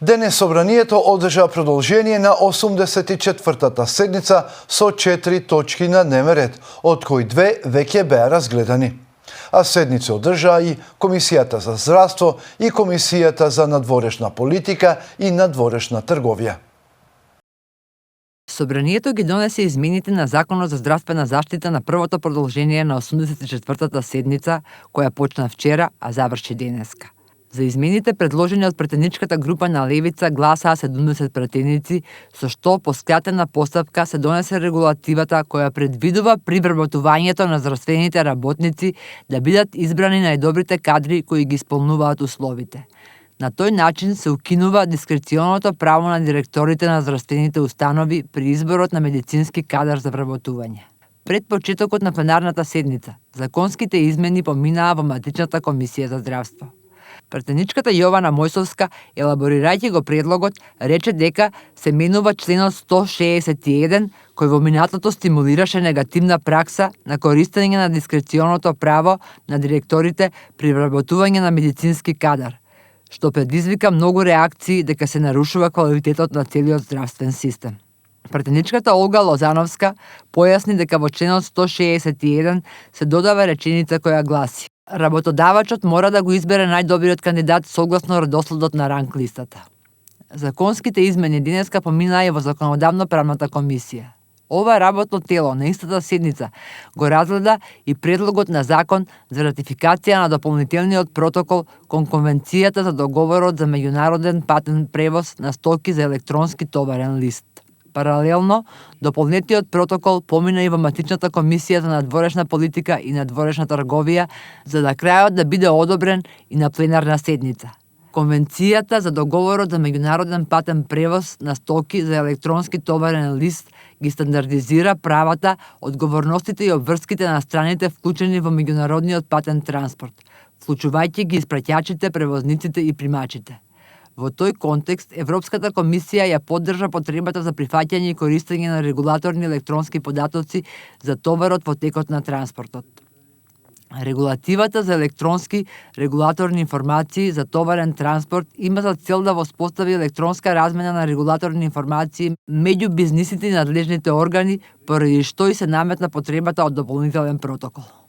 Денес собранието одржа продолжение на 84-та седница со 4 точки на дневен ред, од кои 2 веќе беа разгледани. А седница одржа и Комисијата за здравство и Комисијата за надворешна политика и надворешна трговија. Собранието ги донесе измените на Законот за здравствена заштита на првото продолжение на 84-та седница, која почна вчера, а заврши денеска. За измените предложени од претеничката група на Левица гласаа 70 претеници, со што по скратена постапка се донесе регулативата која предвидува при вработувањето на здравствените работници да бидат избрани најдобрите кадри кои ги исполнуваат условите. На тој начин се укинува дискреционото право на директорите на здравствените установи при изборот на медицински кадар за вработување. Пред почетокот на пленарната седница, законските измени поминаа во матичната Комисија за здравство. Претеничката Јована Мојсовска, елаборирајќи го предлогот, рече дека се менува членот 161, кој во минатото стимулираше негативна пракса на користење на дискреционото право на директорите при вработување на медицински кадар, што предизвика многу реакции дека се нарушува квалитетот на целиот здравствен систем. Претеничката Олга Лозановска појасни дека во членот 161 се додава реченица која гласи: работодавачот мора да го избере најдобриот кандидат согласно редоследот на ранг листата. Законските измени денеска поминаа и во Законодавно-правната комисија. Ова работно тело на истата седница го разгледа и предлогот на закон за ратификација на дополнителниот протокол кон Конвенцијата за договорот за меѓународен патен превоз на стоки за електронски товарен лист. Паралелно, дополнетиот протокол помина и во матичната Комисија за надворешна политика и надворешна трговија, за да крајот да биде одобрен и на пленарна седница. Конвенцијата за договорот за меѓународен патен превоз на стоки за електронски товарен лист ги стандардизира правата, одговорностите и обврските на страните вклучени во меѓународниот патен транспорт, вклучувајќи ги испраќачите, превозниците и примачите. Во тој контекст, Европската комисија ја поддржа потребата за прифаќање и користење на регулаторни електронски податоци за товарот во текот на транспортот. Регулативата за електронски регулаторни информации за товарен транспорт има за цел да воспостави електронска размена на регулаторни информации меѓу бизнисите и надлежните органи, поради што и се наметна потребата од дополнителен протокол.